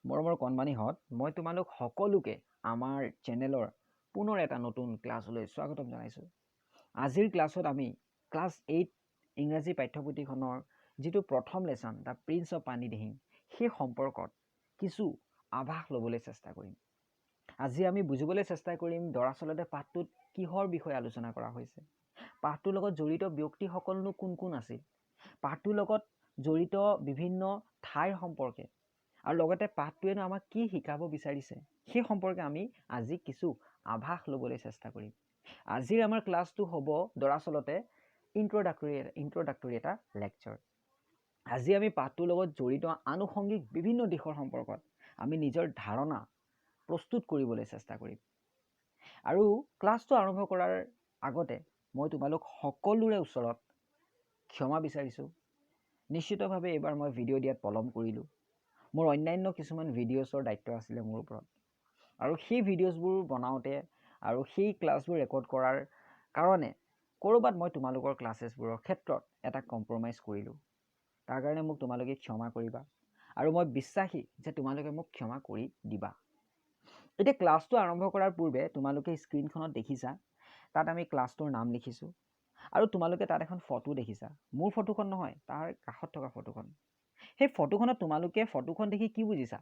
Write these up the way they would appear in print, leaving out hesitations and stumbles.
মৰমৰ কণমানিহঁত, মই তোমালোক সকলোকে আমাৰ চেনেলৰ পুনৰ এটা নতুন ক্লাছলৈ স্বাগতম জনাইছোঁ। আজিৰ ক্লাছত আমি ক্লাছ 8 ইংৰাজী পাঠ্যপুথিখনৰ যিটো প্ৰথম lesson, the prince of Panidihing, সেই সম্পৰ্কত কিছু আভাস ল'বলৈ চেষ্টা কৰিম। আজি আমি বুজিবলৈ চেষ্টা কৰিম দৰাচলতে পাঠটোত কিহৰ বিষয়ে আলোচনা কৰা হৈছে, পাঠটোৰ লগত জড়িত ব্যক্তিসকলনো কোন কোন আছিল, পাঠটোৰ লগত জড়িত বিভিন্ন ঠাইৰ সম্পৰ্কে আৰু লগতে পাঠটোৱেনো আমাক কি শিকাব বিচাৰিছে, সেই সম্পৰ্কে আমি আজি কিছু আভাস ল'বলৈ চেষ্টা কৰিম। আজিৰ আমাৰ ক্লাছটো হ'ব দৰাচলতে ইণ্ট্ৰডাক্টৰী এটা লেকচাৰ। আজি আমি পাঠটোৰ লগত জড়িত আনুষংগিক বিভিন্ন দিশৰ সম্পৰ্কত আমি নিজৰ ধাৰণা প্ৰস্তুত কৰিবলৈ চেষ্টা কৰিম। আৰু ক্লাছটো আৰম্ভ কৰাৰ আগতে মই তোমালোক সকলোৰে ওচৰত ক্ষমা বিচাৰিছোঁ। নিশ্চিতভাৱে এইবাৰ মই ভিডিঅ' দিয়াত পলম কৰিলোঁ। মোৰ অন্যান্য কিছুমান ভিডিঅ'ছৰ দায়িত্ব আছিলে মোৰ ওপৰত আৰু সেই ভিডিঅ'ছবোৰ বনাওঁতে আৰু সেই ক্লাছবোৰ ৰেকৰ্ড কৰাৰ কাৰণে ক'ৰবাত মই তোমালোকৰ ক্লাছেছবোৰৰ ক্ষেত্ৰত এটা কম্প্ৰমাইজ কৰিলোঁ। তাৰ কাৰণে মোক তোমালোকে ক্ষমা কৰিবা আৰু মই বিশ্বাসী যে তোমালোকে মোক ক্ষমা কৰি দিবা। এতিয়া ক্লাছটো আৰম্ভ কৰাৰ পূৰ্বে তোমালোকে স্ক্ৰীণখনত দেখিছা, তাত আমি ক্লাছটোৰ নাম লিখিছোঁ আৰু তোমালোকে তাত এখন ফটো দেখিছা। মোৰ ফটোখন নহয়, তাৰ কাষত থকা ফটোখন। সেই ফটোখনত তোমালোকে ফটোখন দেখি কি বুজিছা?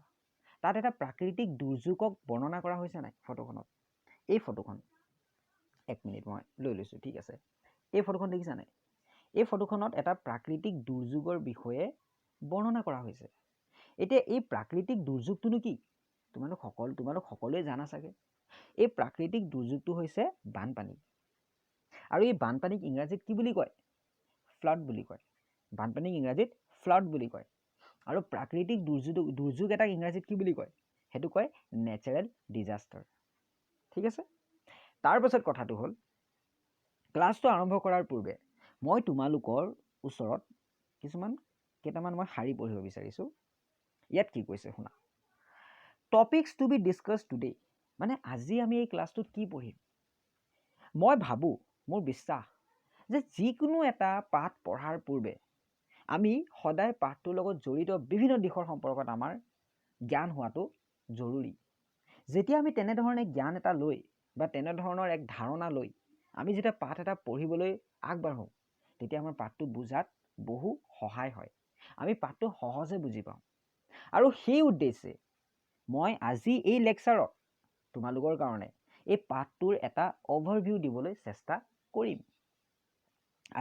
তাত এটা প্ৰাকৃতিক দুৰ্যোগক বৰ্ণনা কৰা হৈছে নাই ফটোখনত? এই ফটোখন, এক মিনিট, মই লৈ লৈছোঁ। ঠিক আছে, এই ফটোখন দেখিছা নাই? এই ফটোখনত এটা প্ৰাকৃতিক দুৰ্যোগৰ বিষয়ে বৰ্ণনা কৰা হৈছে। এতিয়া এই প্ৰাকৃতিক দুৰ্যোগটোনো কি? তোমালোক সকলোৱে জানা চাগে, এই প্ৰাকৃতিক দুৰ্যোগটো হৈছে বানপানী। আৰু এই বানপানীক ইংৰাজীত কি বুলি কয়? ফ্লাড বুলি কয়। বানপানীক ইংৰাজীত ফ্লাড বুলি কয়। আৰু প্ৰাকৃতিক দুৰ্যোগ এটাক ইংৰাজীত কি বুলি কয়? সেইটো কয় নেচাৰেল ডিজাষ্টাৰ। ঠিক আছে, তাৰপাছত কথাটো হ'ল, ক্লাছটো আৰম্ভ কৰাৰ পূৰ্বে মই তোমালোকৰ ওচৰত কেইটামান মই শাৰী পঢ়িব বিচাৰিছোঁ। ইয়াত কি কৈছে শুনা। Topics to be discussed today, মানে আজি আমি এই ক্লাছটোত কি পঢ়িম। মই ভাবোঁ, মোৰ বিশ্বাস যে যিকোনো এটা পাঠ পঢ়াৰ পূৰ্বে আমি সদায় পাঠটোৰ লগত জড়িত বিভিন্ন দিশৰ সম্পৰ্কত আমাৰ জ্ঞান হোৱাটো জৰুৰী। যেতিয়া আমি তেনেধৰণে জ্ঞান এটা লৈ বা তেনেধৰণৰ এক ধাৰণা লৈ আমি যেতিয়া পাঠ এটা পঢ়িবলৈ আগবাঢ়োঁ, তেতিয়া আমাৰ পাঠটো বুজাত বহু সহায় হয়, আমি পাঠটো সহজে বুজি পাওঁ। আৰু সেই উদ্দেশ্যে মই আজি এই লেকচাৰত তোমালোকৰ কাৰণে এই পাঠটোৰ এটা অভাৰভিউ দিবলৈ চেষ্টা কৰিম।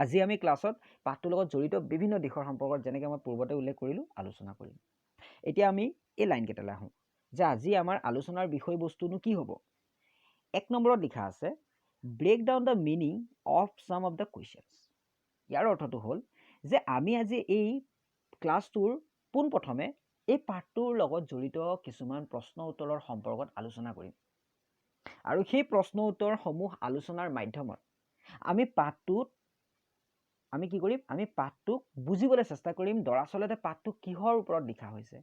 আজি আমি ক্লাছত পাঠটোৰ লগত জড়িত বিভিন্ন দিশৰ সম্পৰ্কত, যেনেকৈ মই পূৰ্বতে উল্লেখ কৰিলোঁ, আলোচনা কৰিম। এতিয়া আমি এই লাইনকেইটালৈ আহোঁ যে আজি আমাৰ আলোচনাৰ বিষয়বস্তুনো কি হ'ব। 1 নম্বৰত লিখা আছে, "Break down the meaning of some of the questions." ইয়াৰ অৰ্থটো হ'ল যে আমি আজি এই ক্লাছটোৰ পোনপ্ৰথমে এই পাঠটোৰ লগত জড়িত কিছুমান প্ৰশ্ন উত্তৰৰ সম্পৰ্কত আলোচনা কৰিম আৰু সেই প্ৰশ্ন উত্তৰসমূহ আলোচনাৰ মাধ্যমত আমি পাঠটোত আমি কি কৰিম? আমি পাঠটোক বুজিবলৈ চেষ্টা কৰিম। দৰাচলতে পাঠটো কিহৰ ওপৰত লিখা হৈছে,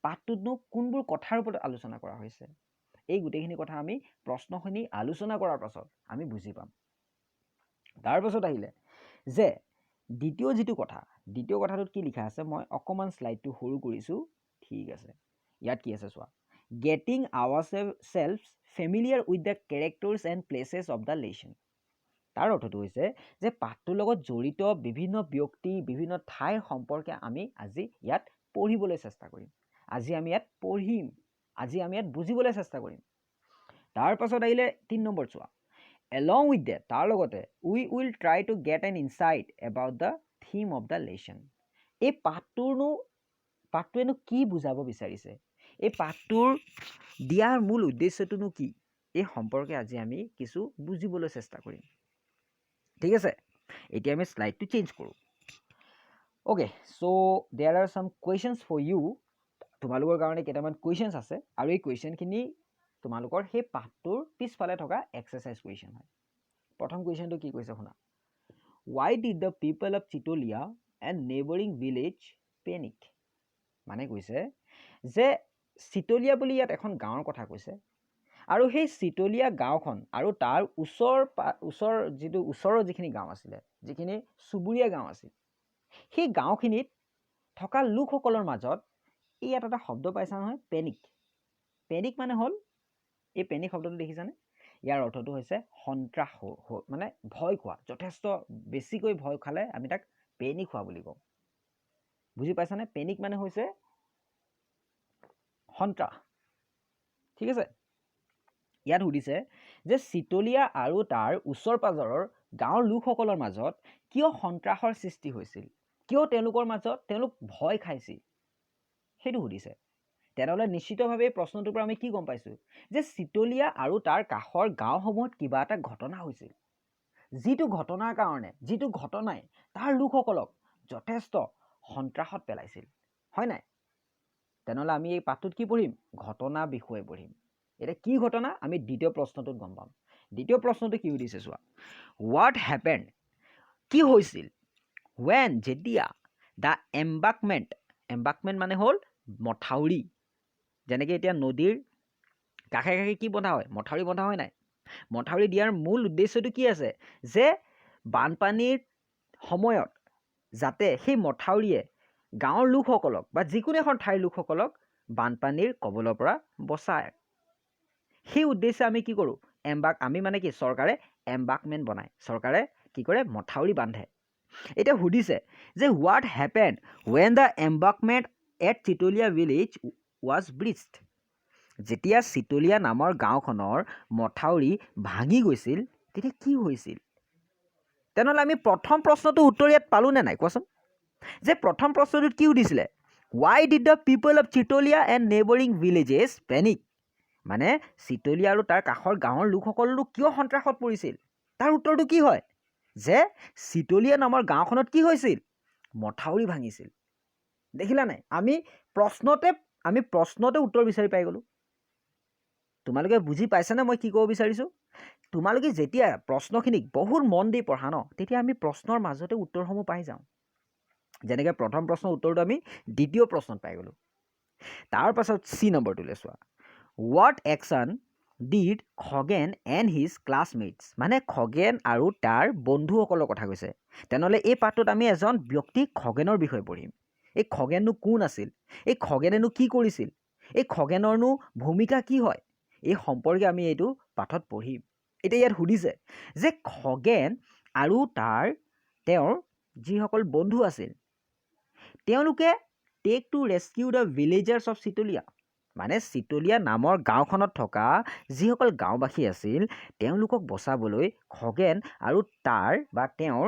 পাঠটোতনো কোনবোৰ কথাৰ ওপৰত আলোচনা কৰা হৈছে, এই গোটেইখিনি কথা আমি প্ৰশ্নখিনি আলোচনা কৰাৰ পাছত আমি বুজি পাম। তাৰপাছত আহিলে যে দ্বিতীয় যিটো কথা, দ্বিতীয় কথাটোত কি লিখা আছে? মই অকণমান শ্লাইডটো সৰু কৰিছোঁ। ঠিক আছে, ইয়াত কি আছে চোৱা। Getting ourself familiar with the characters and places of the lesson. তাৰ অৰ্থটো হৈছে যে পাঠটোৰ লগত জড়িত বিভিন্ন ব্যক্তি, বিভিন্ন ঠাইৰ সম্পৰ্কে আমি আজি ইয়াত পঢ়িবলৈ চেষ্টা কৰিম। আজি আমি ইয়াত পঢ়িম, আজি আমি ইয়াত বুজিবলৈ চেষ্টা কৰিম। তাৰপাছত আহিলে 3 নম্বৰ চোৱা। এলং উইথ that, তাৰ লগতে, we will try to get an insight about the theme of the lesson. এই পাঠটোৱেনো কি বুজাব বিচাৰিছে, এই পাঠটোৰ দিয়াৰ মূল উদ্দেশ্যটোনো কি, এই সম্পৰ্কে আজি আমি কিছু বুজিবলৈ চেষ্টা কৰিম। ঠিক আছে, এতিয়া আমি শ্লাইডটো চেঞ্জ কৰোঁ। Okay, so there are some questions for you. তোমালোকৰ কাৰণে কেইটামান কুৱেশ্যনছ আছে আৰু এই কুৱেশ্যনখিনি তোমালোকৰ সেই পাঠটোৰ পিছফালে থকা এক্সাৰচাইজ কুৱেশ্যন হয়। প্ৰথম কুৱেশ্যনটো কি কৈছে শুনা। Why did the people of Chitolia and neighbouring village panic? মানে কৈছে যে চিতলীয়া বুলি ইয়াত এখন গাঁৱৰ কথা কৈছে আৰু সেই চিতলীয়া গাঁওখন আৰু তাৰ ওচৰ যিটো ওচৰৰ যিখিনি গাঁও আছিলে, যিখিনি চুবুৰীয়া গাঁও আছিল, সেই গাঁওখিনিত থকা লোকসকলৰ মাজত এই ইয়াত এটা শব্দ পাইছা নহয়, পেনিক। পেনিক মানে হ'ল, এই পেনিক শব্দটো দেখিছানে? ইয়াৰ অৰ্থটো হৈছে সন্ত্ৰাস, মানে ভয় খোৱা। যথেষ্ট বেছিকৈ ভয় খালে আমি তাক পেনিক হোৱা বুলি কওঁ। বুজি পাইছানে? পেনিক মানে হৈছে সন্ত্ৰাস। ঠিক আছে। ইয়াত সুধিছে যে চিতলীয়া আৰু তাৰ ওচৰ পাজৰৰ গাঁৱৰ লোকসকলৰ মাজত কিয় সন্ত্ৰাসৰ সৃষ্টি হৈছিল, কিয় তেওঁলোকৰ মাজত তেওঁলোক ভয় খাইছিল, সেইটো সুধিছে। তেনেহ'লে নিশ্চিতভাৱে এই প্ৰশ্নটোৰ পৰা আমি কি গম পাইছোঁ যে চিতলীয়া আৰু তাৰ কাষৰ গাঁওসমূহত কিবা এটা ঘটনা হৈছিল, যিটো ঘটনাৰ কাৰণে, যিটো ঘটনাই তাৰ লোকসকলক যথেষ্ট সন্ত্ৰাসত পেলাইছিল, হয় নাই? তেনেহ'লে আমি এই পাঠটোত কি পঢ়িম? ঘটনা বিষয়ে পঢ়িম। এতিয়া কি ঘটনা আমি দ্বিতীয় প্ৰশ্নটোত গম পাম। দ্বিতীয় প্ৰশ্নটো কি সুধিছে চোৱা। What happened, কি হৈছিল, when, যেতিয়া, the এম্বাকমেণ্ট, এম্বাকমেণ্ট মানে হ'ল মথাউৰি। যেনেকৈ এতিয়া নদীৰ কাষে কাষে কি বন্ধা হয়? মথাউৰি বন্ধা হয় নাই? মথাউৰি দিয়াৰ মূল উদ্দেশ্যটো কি আছে যে বানপানীৰ সময়ত যাতে সেই মথাউৰিয়ে গাঁৱৰ লোকসকলক বা যিকোনো এখন ঠাইৰ লোকসকলক বানপানীৰ কবলৰ পৰা বচায়। সেই উদ্দেশ্যে আমি কি কৰোঁ? আমি মানে কি, চৰকাৰে এম্বাকমেণ্ট বনায়। চৰকাৰে কি কৰে? মথাউৰি বান্ধে। এতিয়া সুধিছে যে what happened when the embankment at Chitalia village was breached? যেতিয়া চিতলীয়া নামৰ গাঁওখনৰ মথাউৰি ভাঙি গৈছিল, তেতিয়া কি হৈছিল? তেনেহ'লে আমি প্ৰথম প্ৰশ্নটোৰ উত্তৰ ইয়াত পালোঁ নে নাই কোৱাচোন? যে প্ৰথম প্ৰশ্নটোত কি সুধিছিলে? Why did the people of Chitalia and neighbouring villages panic? মানে চিতলীয়া আৰু তাৰ কাষৰ গাঁৱৰ লোকসকলনো কিয় সন্ত্ৰাসত পৰিছিল? তাৰ উত্তৰটো কি হয় যে চিতলীয়া নামৰ গাঁওখনত কি হৈছিল? মথাউৰি ভাঙিছিল। দেখিলা নাই, আমি প্ৰশ্নতে উত্তৰ বিচাৰি পাই গ'লোঁ। তোমালোকে বুজি পাইছানে মই কি ক'ব বিচাৰিছোঁ? তোমালোকে যেতিয়া প্ৰশ্নখিনিক বহুত মন দি পঢ়া ন, তেতিয়া আমি প্ৰশ্নৰ মাজতে উত্তৰসমূহ পাই যাওঁ। যেনেকৈ প্ৰথম প্ৰশ্নৰ উত্তৰটো আমি দ্বিতীয় প্ৰশ্নত পাই গ'লোঁ। তাৰপাছত চি নম্বৰটোলৈ চোৱা। What action did Khagen and his classmates, মানে খগেন আৰু তাৰ বন্ধুসকলৰ কথা কৈছে। তেনেহ'লে এই পাঠটোত আমি এজন ব্যক্তি খগেনৰ বিষয়ে পঢ়িম। এই খগেননো কোন আছিল, এই খগেনেনো কি কৰিছিল, এই খগেনৰনো ভূমিকা কি হয়, এই সম্পৰ্কে আমি এইটো পাঠত পঢ়িম। এতিয়া ইয়াত সুধিছে যে খগেন আৰু তেওঁৰ যিসকল বন্ধু আছিল, তেওঁলোকে take to rescue the villagers of Chitalia, মানে চিতলীয়া নামৰ গাঁওখনত থকা যিসকল গাঁওবাসী আছিল, তেওঁলোকক বচাবলৈ খগেন আৰু তাৰ বা তেওঁৰ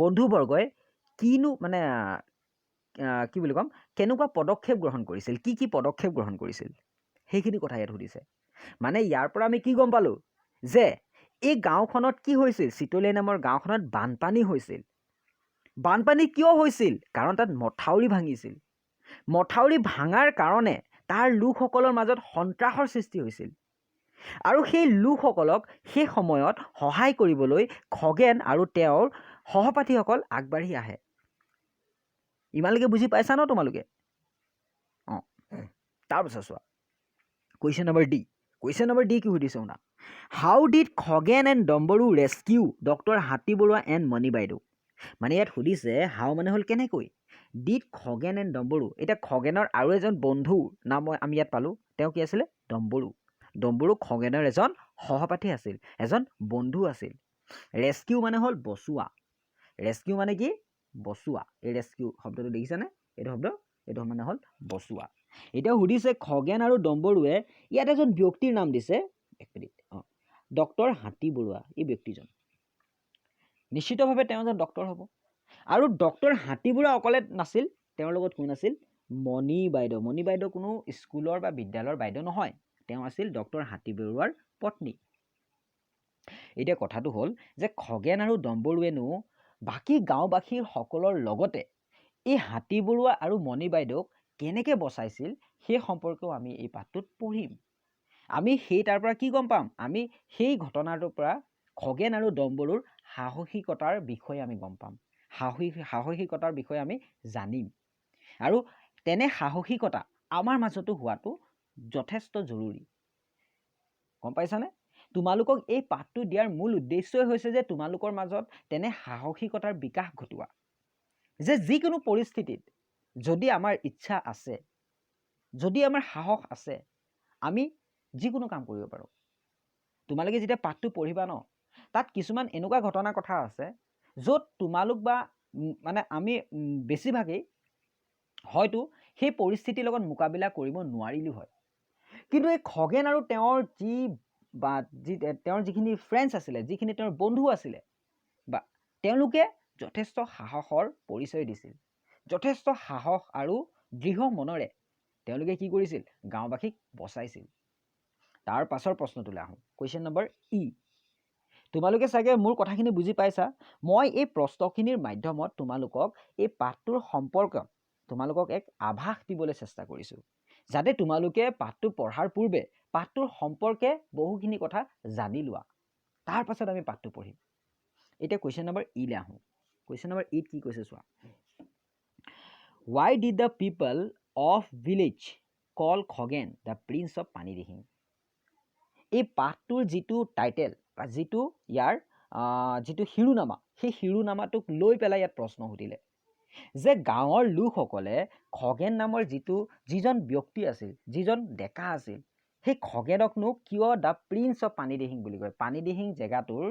বন্ধুবৰ্গই কিনো মানে কি বুলি ক'ম, কেনেকুৱা পদক্ষেপ গ্ৰহণ কৰিছিল, কি কি পদক্ষেপ গ্ৰহণ কৰিছিল, সেইখিনি কথা ইয়াত সুধিছে। মানে ইয়াৰ পৰা আমি কি গম পালোঁ যে এই গাঁওখনত কি হৈছিল? চিতলীয়া নামৰ গাঁওখনত বানপানী হৈছিল। বানপানী কিয় হৈছিল? কাৰণ তাত মথাউৰি ভাঙিছিল। মথাউৰি ভাঙাৰ কাৰণে তাৰ লোকসকলৰ মাজত সন্ত্ৰাসৰ সৃষ্টি হৈছিল আৰু সেই লোকসকলক সেই সময়ত সহায় কৰিবলৈ খগেন আৰু তেওঁৰ সহপাঠীসকল আগবাঢ়ি আহে। ইমানলৈকে বুজি পাইছা ন তোমালোকে? অঁ, তাৰপিছত চোৱা question number D. Question number D কি সুধিছে শুনা। How did Khagen and Dambaru rescue Doctor Hatibaruah and Mani Baideu? মানে ইয়াত সুধিছে, হাউ মানে হ'ল কেনেকৈ, did Khagen and ডম্বৰু, এতিয়া খগেনৰ আৰু এজন বন্ধু নাম আমি ইয়াত পালোঁ। তেওঁ কি আছিলে? ডম্বৰু। ডম্বৰু খগেনৰ এজন সহপাঠী আছিল, এজন বন্ধু আছিল। ৰেস্কিউ মানে হ'ল বচোৱা। ৰেস্কিউ মানে কি? বচোৱা। এই ৰেস্কিউ শব্দটো দেখিছানে? এইটো শব্দ, এইটো মানে হ'ল বচোৱা। এতিয়া সুধিছে খগেন আৰু ডম্বৰুৱে, ইয়াত এজন ব্যক্তিৰ নাম দিছে, এক মিনিট, অঁ, ডক্টৰ হাতী বৰুৱা। এই ব্যক্তিজন নিশ্চিতভাৱে তেওঁ এজন ডক্টৰ হ'ব। আৰু ডক্টৰ হাতী বৰুৱা অকলে নাছিল, তেওঁৰ লগত কোন আছিল? মণি বাইদেউ। মণি বাইদেউ কোনো স্কুলৰ বা বিদ্যালয়ৰ বাইদেউ নহয়, তেওঁ আছিল ডক্টৰ হাতী বৰুৱাৰ পত্নী। এতিয়া কথাটো হ'ল যে খগেন আৰু ডম্বৰুৱেনো বাকী গাঁওবাসীৰ সকলৰ লগতে এই হাতী বৰুৱা আৰু মণি বাইদেউক কেনেকৈ বচাইছিল, সেই সম্পৰ্কেও আমি এই পাঠটোত পঢ়িম। আমি সেই তাৰ পৰা কি গম পাম? আমি সেই ঘটনাটোৰ পৰা খগেন আৰু ডম্বৰুৰ সাহসিকতাৰ বিষয়ে আমি গম পাম। সাহসিকতাৰ বিষয়ে আমি জানিম আৰু তেনে সাহসিকতা আমাৰ মাজতো হোৱাটো যথেষ্ট জৰুৰী। গম পাইছানে? তোমালোকক এই পাঠটো দিয়াৰ মূল উদ্দেশ্যই হৈছে যে তোমালোকৰ মাজত তেনে সাহসিকতাৰ বিকাশ ঘটোৱা, যে যিকোনো পৰিস্থিতিত যদি আমাৰ ইচ্ছা আছে যদি আমাৰ সাহস আছে, আমি যিকোনো কাম কৰিব পাৰোঁ। তোমালোকে যেতিয়া পাঠটো পঢ়িবা ন, তাত কিছুমান এনেকুৱা ঘটনা কথা আছে য'ত তোমালোক বা মানে আমি বেছিভাগেই হয়তো সেই পৰিস্থিতিৰ লগত মোকাবিলা কৰিব নোৱাৰিলোঁ হয়। কিন্তু এই খগেন আৰু তেওঁৰ যি বা যি তেওঁৰ যিখিনি ফ্ৰেণ্ডছ আছিলে, যিখিনি তেওঁৰ বন্ধু আছিলে বা তেওঁলোকে যথেষ্ট সাহসৰ পৰিচয় দিছিল। যথেষ্ট সাহস আৰু দৃঢ় মনেৰে তেওঁলোকে কি কৰিছিল? গাঁওবাসীক বচাইছিল। তাৰ পাছৰ প্ৰশ্নটোলৈ আহোঁ, কুৱেশ্যন নম্বৰ ই। তোমালোকে চাগে মোৰ কথাখিনি বুজি পাইছা। মই এই প্ৰশ্নখিনিৰ মাধ্যমত তোমালোকক এই পাঠটোৰ সম্পৰ্কত তোমালোকক এক আভাস দিবলৈ চেষ্টা কৰিছোঁ, যাতে তোমালোকে পাঠটো পঢ়াৰ পূৰ্বে পাঠটোৰ সম্পৰ্কে বহুখিনি কথা জানি লোৱা। তাৰ পাছত আমি পাঠটো পঢ়িম। এতিয়া কুৱেশ্যন নম্বৰ ইলৈ আহোঁ। কুৱেশ্যন নম্বৰ ইত কি কৈছে চোৱা। Why did the people of village call Khagen the Prince of Panidihing? এই পাঠটোৰ যিটো টাইটেল বা যিটো ইয়াৰ যিটো শিৰোনামা, সেই শিৰোনামাটোক লৈ পেলাই ইয়াত প্ৰশ্ন সুধিলে যে গাঁৱৰ লোকসকলে খগেন নামৰ যিজন ব্যক্তি আছিল, যিজন ডেকা আছিল, সেই খগেনকনো কিয় the prince of Panidihing বুলি কয়? পানীদিহিং জেগাটোৰ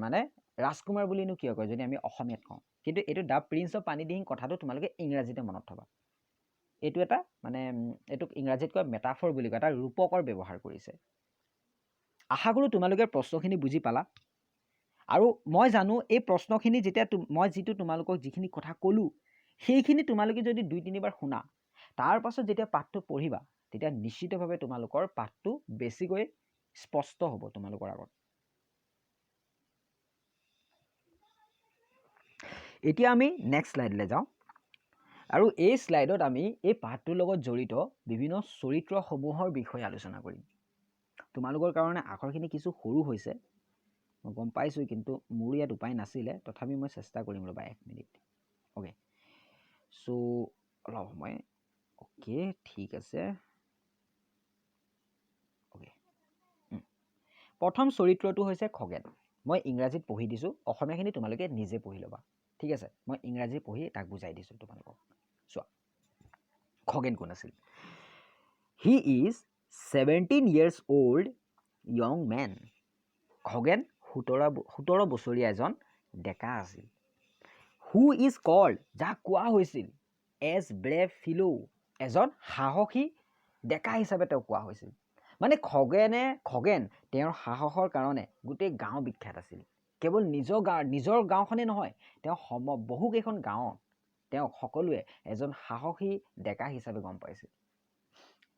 মানে ৰাজকুমাৰ বুলিনো কিয় কয়, যদি আমি অসমীয়াত কওঁ। কিন্তু এইটো the prince of Panidihing কথাটো তোমালোকে ইংৰাজীতে মনত থ'বা। এইটো এটা মানে এইটোক ইংৰাজীত কয় মেটাফৰ বুলি কয়, এটা ৰূপকৰ ব্যৱহাৰ কৰিছে। আশা কৰোঁ তোমালোকে প্ৰশ্নখিনি বুজি পালা। আৰু মই জানো, এই প্ৰশ্নখিনি যেতিয়া মই যিটো তোমালোকক যিখিনি কথা ক'লোঁ, সেইখিনি তোমালোকে যদি দুই তিনিবাৰ শুনা, তাৰ পাছত যেতিয়া পাঠটো পঢ়িবা, তেতিয়া নিশ্চিতভাৱে তোমালোকৰ পাঠটো বেছিকৈ স্পষ্ট হ'ব তোমালোকৰ আগত। এতিয়া আমি নেক্সট শ্লাইডলৈ যাওঁ আৰু এই শ্লাইডত আমি এই পাঠটোৰ লগত জড়িত বিভিন্ন চৰিত্ৰসমূহৰ বিষয়ে আলোচনা কৰিম। তোমালোকৰ কাৰণে আখৰখিনি কিছু সৰু হৈছে, মই গম পাইছোঁ, কিন্তু মোৰ ইয়াত উপায় নাছিলে। তথাপি মই চেষ্টা কৰিম, ৰ'বা এক মিনিট। অ'কে, চ' অলপ সময়। অ'কে, ঠিক আছে। অ'কে, প্ৰথম চৰিত্ৰটো হৈছে খগেন। মই ইংৰাজীত পঢ়ি দিছোঁ, অসমীয়াখিনি তোমালোকে নিজে পঢ়ি ল'বা। ঠিক আছে, মই ইংৰাজী পঢ়ি তাক বুজাই দিছোঁ তোমালোকক। চোৱা, খগেন কোন আছিল? He is 17 years old young man. Khagen 17 বছৰীয়া এজন ডেকা আছিল। Who is called, যাক কোৱা হৈছিল, এজ ব্ৰেভ ফিল', এজন সাহসী ডেকা হিচাপে তেওঁক কোৱা হৈছিল। মানে খগেন তেওঁৰ সাহসৰ কাৰণে গোটেই গাঁও বিখ্যাত আছিল। কেৱল নিজৰ গাঁওখনেই নহয়, তেওঁ বহুকেইখন গাঁৱত তেওঁক সকলোৱে এজন সাহসী ডেকা হিচাপে গম পাইছিল।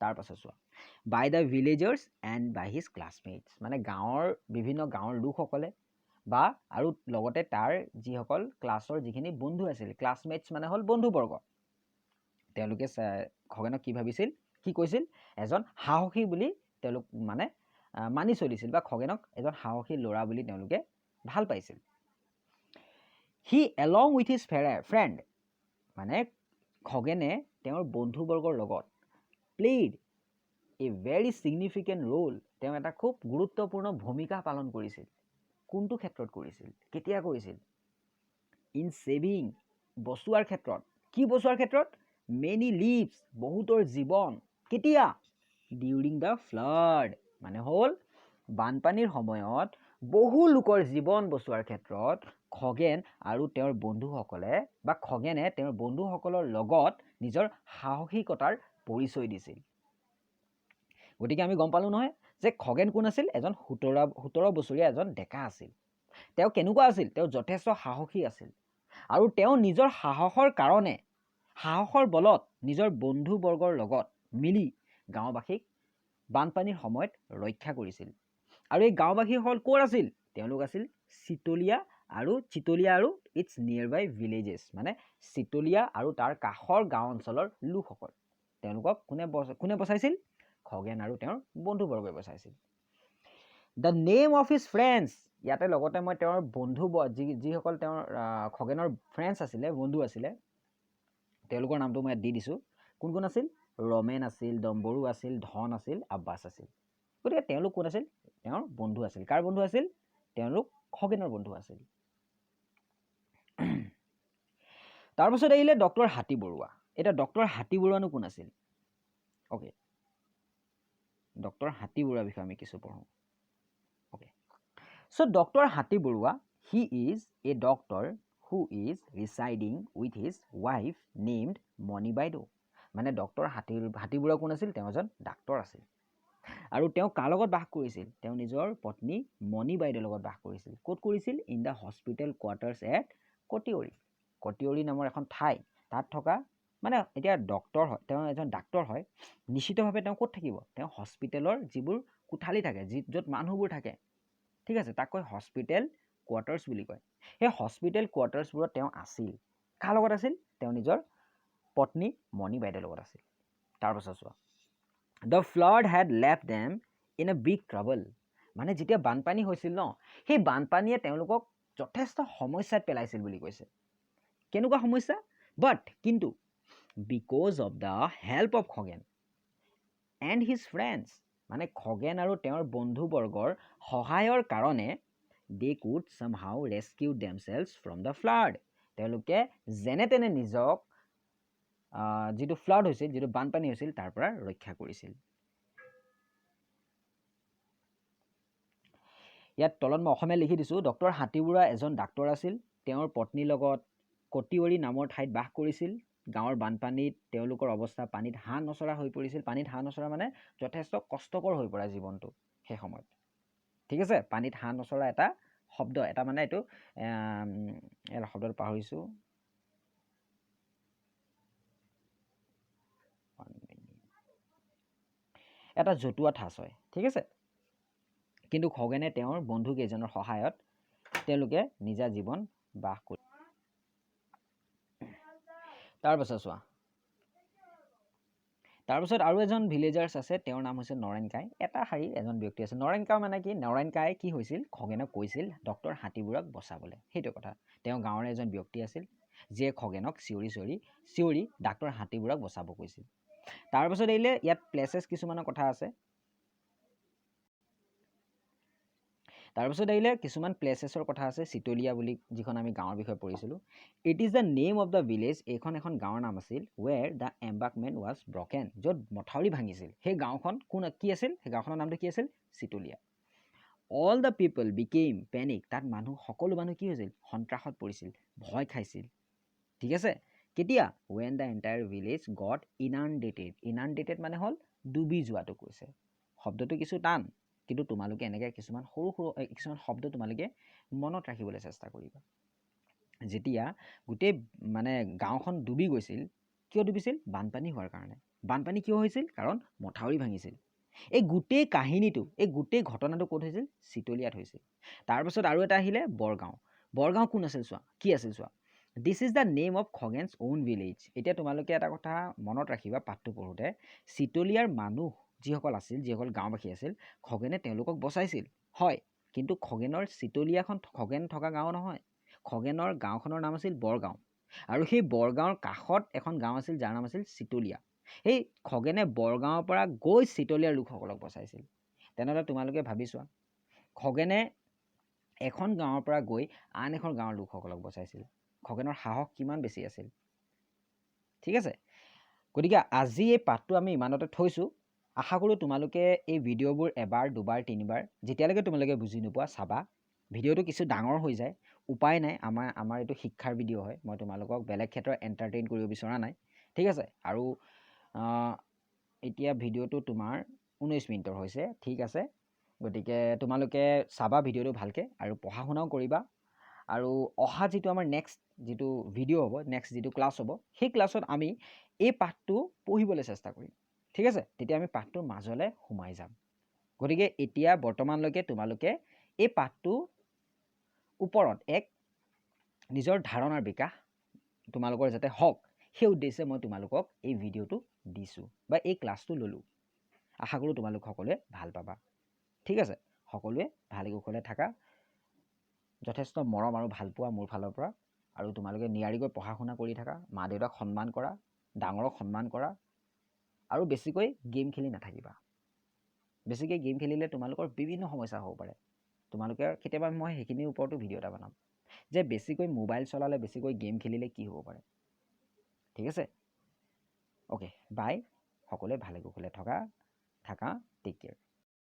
তাৰপাছত চোৱা, by the villagers and by his classmates, মানে বিভিন্ন গাঁৱৰ লোকসকলে বা আৰু লগতে তাৰ যিসকল ক্লাছৰ যিখিনি বন্ধু আছিল, ক্লাছমেটছ মানে হ'ল বন্ধুবৰ্গ, তেওঁলোকে খগেনক কি ভাবিছিল, কি কৈছিল? এজন সাহসী বুলি তেওঁলোক মানে মানি চলিছিল বা খগেনক এজন সাহসী ল'ৰা বুলি তেওঁলোকে ভাল পাইছিল। He along with his friend, মানে খগেনে তেওঁৰ বন্ধুবৰ্গৰ লগত, played a very significant role, তেওঁ এটা খুব গুৰুত্বপূৰ্ণ ভূমিকা পালন কৰিছিল। কোনটো ক্ষেত্ৰত কৰিছিল? কেতিয়া কৰিছিল? ইন ছেভিং, বচোৱাৰ ক্ষেত্ৰত। কি বচোৱাৰ ক্ষেত্ৰত? মেনি লাইভছ, বহুতৰ জীৱন। কেতিয়া? ডিউৰিং the flood, মানে হ'ল বানপানীৰ সময়ত বহু লোকৰ জীৱন বচোৱাৰ ক্ষেত্ৰত খগেন আৰু তেওঁৰ বন্ধুসকলে বা খগেনে তেওঁৰ বন্ধুসকলৰ লগত নিজৰ সাহসিকতাৰ পৰিচয় দিছিল। গতিকে আমি গম পালোঁ নহয় যে খগেন কোন আছিল? এজন 17 বছৰীয়া এজন ডেকা আছিল। তেওঁ কেনেকুৱা আছিল? তেওঁ যথেষ্ট সাহসী আছিল আৰু তেওঁ নিজৰ সাহসৰ কাৰণে, সাহসৰ বলত নিজৰ বন্ধুবৰ্গৰ লগত মিলি গাঁওবাসীক বানপানীৰ সময়ত ৰক্ষা কৰিছিল। আৰু এই গাঁওবাসীসকল ক'ৰ আছিল? তেওঁলোক আছিল চিতলীয়া আৰু it's নিয়েৰ বাই ভিলেজেছ, মানে চিতলীয়া আৰু তাৰ কাষৰ গাঁও অঞ্চলৰ লোকসকল। তেওঁলোকক কোনে বচাইছিল? খগেন আৰু তেওঁৰ বন্ধুবৰ্গই বচাইছিল। The name of his friends, ইয়াতে লগতে মই তেওঁৰ বন্ধু যিসকল তেওঁৰ খগেনৰ ফ্ৰেণ্ডছ আছিলে, বন্ধু আছিলে, তেওঁলোকৰ নামটো মই ইয়াত দি দিছোঁ। কোন কোন আছিল? ৰমেন আছিল, ডম্বৰু আছিল, ধন আছিল, আব্বাছ আছিল। গতিকে তেওঁলোক কোন আছিল? তেওঁৰ বন্ধু আছিল। কাৰ বন্ধু আছিল? তেওঁলোক খগেনৰ বন্ধু আছিল। তাৰপাছত আহিলে ডক্টৰ হাতী বৰুৱা। এতিয়া ডক্টৰ হাতী বৰুৱানো কোন আছিল? অ'কে, ডক্টৰ হাতী বৰুৱাৰ বিষয়ে আমি কিছু পঢ়োঁ। Okay, so doctor Hati Barua, he is a doctor who is residing with his wife named Moni Baideu. মানে ডক্টৰ হাতী বৰুৱা কোন আছিল? তেওঁ এজন ডাক্তৰ আছিল। আৰু তেওঁ কাৰ লগত বাস কৰিছিল? তেওঁ নিজৰ পত্নী মণি বাইদেউৰ লগত বাস কৰিছিল। ক'ত কৰিছিল? In the hospital quarters at Katiari. Katiari নামৰ এখন ঠাই, তাত থকা, মানে এতিয়া ডক্তৰ হয়, তেওঁ এজন ডাক্তৰ হয়, নিশ্চিতভাৱে তেওঁ ক'ত থাকিব? তেওঁ হস্পিটেলৰ যিবোৰ কোঠালি থাকে, য'ত মানুহবোৰ থাকে, ঠিক আছে, তাক কয় হস্পিটেল কোৱাৰ্টাৰ্ছ বুলি কয়। সেই হস্পিটেল কোৱাৰ্টাৰ্ছবোৰত তেওঁ আছিল। কাৰ লগত আছিল? তেওঁ নিজৰ পত্নী মণি বাইদেউৰ লগত আছিল। তাৰপাছত চোৱা, the flood had left them in a big trouble. মানে যেতিয়া বানপানী হৈছিল ন, সেই বানপানীয়ে তেওঁলোকক যথেষ্ট সমস্যাত পেলাইছিল বুলি কৈছে। কেনেকুৱা সমস্যা? বাট, কিন্তু, because of the help of Khagen and his friends, মানে খগেন আৰু তেওঁৰ বন্ধুবৰ্গৰ সহায়ৰ কাৰণে, they could somehow rescue themselves from the flood. তেওঁলোকে যেনে তেনে নিজক যিটো ফ্লাড হৈছিল, যিটো বানপানী হৈছিল, তাৰ পৰা ৰক্ষা কৰিছিল। ইয়াত তলত মই অসমীয়া লিখি দিছোঁ। ডক্টৰ হাতীবৰুৱা এজন ডাক্তৰ আছিল। তেওঁৰ পত্নীৰ লগত কটিয়ৰী নামৰ ঠাইত বাস কৰিছিল। গাঁৱৰ বানপানীত তেওঁলোকৰ অৱস্থা পানীত হাঁহ নচৰা হৈ পৰিছিল। পানীত হাঁহ নচৰা মানে যথেষ্ট কষ্টকৰ হৈ পৰা জীৱনটো সেই সময়ত, ঠিক আছে। পানীত হাঁহ নচৰা এটা শব্দ এটা, মানে এইটো শব্দটো পাহৰিছোঁ। এটা জতুৱা ঠাঁচ হয়, ঠিক আছে। কিন্তু খগেনে তেওঁৰ বন্ধুকেইজনৰ সহায়ত তেওঁলোকে নিজা জীৱন বাস কৰি। তাৰপাছত চোৱা, তাৰপাছত আৰু এজন ভিলেজাৰ্ছ আছে, তেওঁৰ নাম হৈছে নৰেন কাই। এটা শাৰীৰ এজন ব্যক্তি আছে নৰেন কাই। মানে কি, নৰেন কাই কি হৈছিল? খগেনক কৈছিল ডক্টৰ হাতীবৰুৱাক বচাবলৈ, সেইটো কথা। তেওঁ গাঁৱৰে এজন ব্যক্তি আছিল যিয়ে খগেনক চিঞৰি চিঞৰি চিঞৰি ডাক্তৰ হাতীবৰুৱাক বচাব কৈছিল। তাৰপাছত আহিলে ইয়াত প্লেচেছ কিছুমানৰ কথা আছে। তাৰপিছত আহিলে কিছুমান প্লেচেছৰ কথা আছে। চিতলীয়া বুলি যিখন আমি গাঁৱৰ বিষয়ে পঢ়িছিলোঁ, it is the name of the village, এইখন এখন গাঁৱৰ নাম আছিল, where the embankment was broken, য'ত মথাউৰি ভাঙিছিল। সেই গাঁওখন কোন কি আছিল? সেই গাঁওখনৰ নামটো কি আছিল? Chitalia. All the people became panic, তাত সকলো মানুহ কি হৈছিল? সন্ত্ৰাসত পৰিছিল, ভয় খাইছিল, ঠিক আছে। কেতিয়া? When the entire village got inundated. Inundated মানে হ'ল ডুবি যোৱাটো কৈছে। শব্দটো কিছু টান, কিন্তু তোমালোকে এনেকৈ কিছুমান সৰু সৰু কিছুমান শব্দ তোমালোকে মনত ৰাখিবলৈ চেষ্টা কৰিবা। যেতিয়া গোটেই মানে গাঁওখন ডুবি গৈছিল, কিয় ডুবিছিল? বানপানী হোৱাৰ কাৰণে। বানপানী কিয় হৈছিল? কাৰণ মথাউৰি ভাঙিছিল। এই গোটেই কাহিনীটো, এই গোটেই ঘটনাটো ক'ত হৈছিল? চিতলীয়াত হৈছিল। তাৰপাছত আৰু এটা আহিলে বৰগাঁও। বৰগাঁও কোন আছিল চোৱা, কি আছিল চোৱা। This is the name of Khagen's own village. এতিয়া তোমালোকে এটা কথা মনত ৰাখিবা পাঠটো পঢ়োঁতে, চিতলীয়াৰ মানুহ যিসকল আছিল, যিসকল গাঁওবাসী আছিল, খগেনে তেওঁলোকক বচাইছিল হয়, কিন্তু খগেনৰ চিতলীয়াখন খগেন থকা গাঁও নহয়। খগেনৰ গাঁওখনৰ নাম আছিল বৰগাঁও, আৰু সেই বৰগাঁৱৰ কাষত এখন গাঁও আছিল যাৰ নাম আছিল চিতলীয়া। সেই খগেনে বৰগাঁৱৰ পৰা গৈ চিতলীয়াৰ লোকসকলক বচাইছিল। তেনেহ'লে তোমালোকে ভাবি চোৱা, খগেনে এখন গাঁৱৰ পৰা গৈ আন এখন গাঁৱৰ লোকসকলক বচাইছিল। খগেনৰ সাহস কিমান বেছি আছিল, ঠিক আছে। গতিকে আজি এই পাঠটো আমি ইমানতে থৈছোঁ। আশা কৰোঁ তোমালোকে এই ভিডিঅ'বোৰ এবাৰ, দুবাৰ, তিনিবাৰ যেতিয়ালৈকে তোমালোকে বুজি নোপোৱা চাবা। ভিডিঅ'টো কিছু ডাঙৰ হৈ যায়, উপায় নাই, আমাৰ এইটো শিক্ষাৰ ভিডিঅ' হয়। মই তোমালোকক বেলেগ ক্ষেত্ৰত এণ্টাৰটেইন কৰিব বিচৰা নাই, ঠিক আছে। আৰু এতিয়া ভিডিঅ'টো তোমাৰ 19 মিনিটৰ হৈছে, ঠিক আছে। গতিকে তোমালোকে চাবা ভিডিঅ'টো ভালকৈ আৰু পঢ়া শুনাও কৰিবা। আৰু অহা যিটো আমাৰ নেক্সট যিটো ভিডিঅ' হ'ব, নেক্সট যিটো ক্লাছ হ'ব, সেই ক্লাছত আমি এই পাঠটো পঢ়িবলৈ চেষ্টা কৰিম, ঠিক আছে। তেতিয়া আমি পাঠটোৰ মাজলৈ সোমাই যাম। গতিকে এতিয়া বৰ্তমানলৈকে তোমালোকে এই পাঠটোৰ ওপৰত এক নিজৰ ধাৰণাৰ বিকাশ তোমালোকৰ যাতে হওক, সেই উদ্দেশ্যে মই তোমালোকক এই ভিডিঅ'টো দিছোঁ বা এই ক্লাছটো ল'লোঁ। আশা কৰোঁ তোমালোক সকলোৱে ভাল পাবা, ঠিক আছে। সকলোৱে ভালে কুশলে থাকা, যথেষ্ট মৰম আৰু ভালপোৱা মোৰ ফালৰ পৰা। আৰু তোমালোকে নিয়াৰিকৈ পঢ়া শুনা কৰি থাকা, মা দেউতাক সন্মান কৰা, ডাঙৰক সন্মান কৰা, আৰু বেছিকৈ গেম খেলি নাথাকিবা। বেছিকৈ গেম খেলিলে তোমালোকৰ বিভিন্ন সমস্যা হ'ব পাৰে। তোমালোকে কেতিয়াবা মই সেইখিনিৰ ওপৰতো ভিডিঅ' এটা বনাম যে বেছিকৈ মোবাইল চলালে, বেছিকৈ গেম খেলিলে কি হ'ব পাৰে, ঠিক আছে। অ'কে, বাই। সকলোৱে ভালে কুশলে থাকা। Take care.